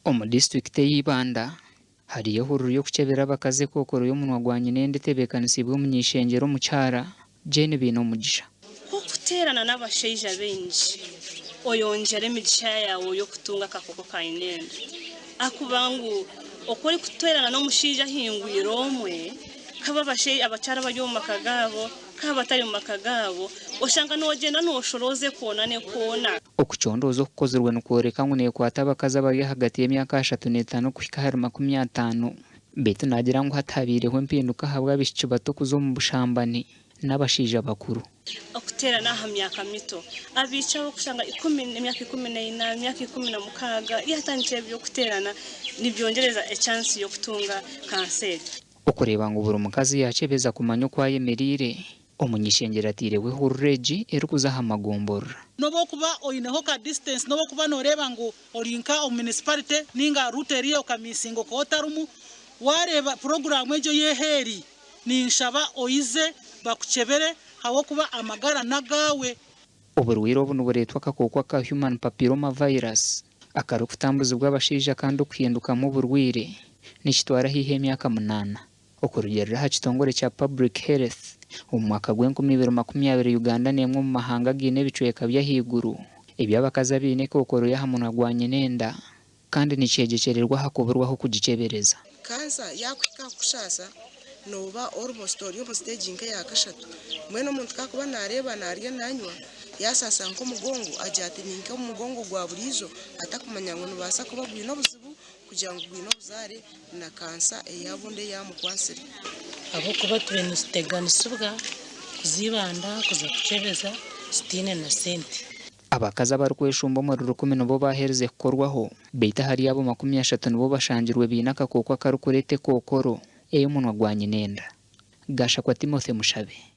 Omu disiturikiti eya Ibanda, hariyo ehururu y'okukyebera abakazi ekookoro y'omunwa gwa nyinenda etebeekanisiibwe omuny'eishengyero omukyara, Jane Bainomugisha. Ku okuteerana n'abashaija baingi, oyongyera emigisha yaawe y'okutunga akakooko ka nyinenda. Ahakuba ngu oku orikuteerana n'omushaija ahingwire omwe, kaba abakyara abari omu maka gaabo, kaba batari mu maka gaabo, oshanga noogyenda nooshorooza ekoona n'ekoona. Okucondooza okukozirwe nikworeka ngu neekwata abakazi abari ahagati y'emyaka 35 kuhika ahari 50. Beitu naagira ngu hati habaireho empinduka ahabw'abaishiki bato kuza omu bushambani n'abashaija bakuru. Okuteerana aha myaka mito. Abaishiki abarikushanga ikumi, emyaka 14, emyaka 16 yaatandikire eby'okuteerana nibyongyereza echansi y'okutunga kanseri. Okureeba ngu buri mukazi yaakyebeza kumanya oku ayemereire, Omuny'eishengyero ataireho ehururu egi erikuza aha magomborora. N'obu okuba oineho ka distance n'obu okuba noreeba ngu ori nka omu municipality ninga route eriya okamisinga okaba otarimu, wareeba puroguraamu egyo y'eha eri, ninshaba oize bakukyebere habw'okuba amagara n'agaawe. Oburwaire obu nibureetwa akakooko aka Human Papilloma Virus akarikutambuzibwa abashaija kandi okuhindukamu oburwaire nikitwara haihi emyaka munaana. Okurugiirira aha kitongore kya Public Health, omu mwaka gw'enkumi ibiri 20 Uganda n'emwe omu mahanga againe ebicweka by'ahaiguru eby'abakazi abaine ekookoro y'aha munwa gwa nyina enda kandi nikyegyekyererwa aha kuburwa ah'okugikyebereza. Kansa yaakuhika aha kukushaasa, nooba almost ori omu siteegi nk'eya kashatu. Mbwenu omuntu ku akuba naareeba naarya nanywa, yaasaasa nk'omugongo, agira ati ni nk'omugongo gwa buriijo, atakumanya ngu nibaasa kuba gwine obuzibu kugira ngu gwine obuzaare na kansa eyabundi eyamukwatsire. Ahabw'okuba tube nituteganisibwa kuza Ibanda kuza kukyebeza tutaine na sente. Abakazi abarikweshumba omuri rukumi nibo baaherize kukorwaho, beitu ahari abo 30 nibo bashangirwe baine akakooko akarikureeta ekookoro ey'omunwa gwa nyinenda. Gashakwa Timothy Mushabe.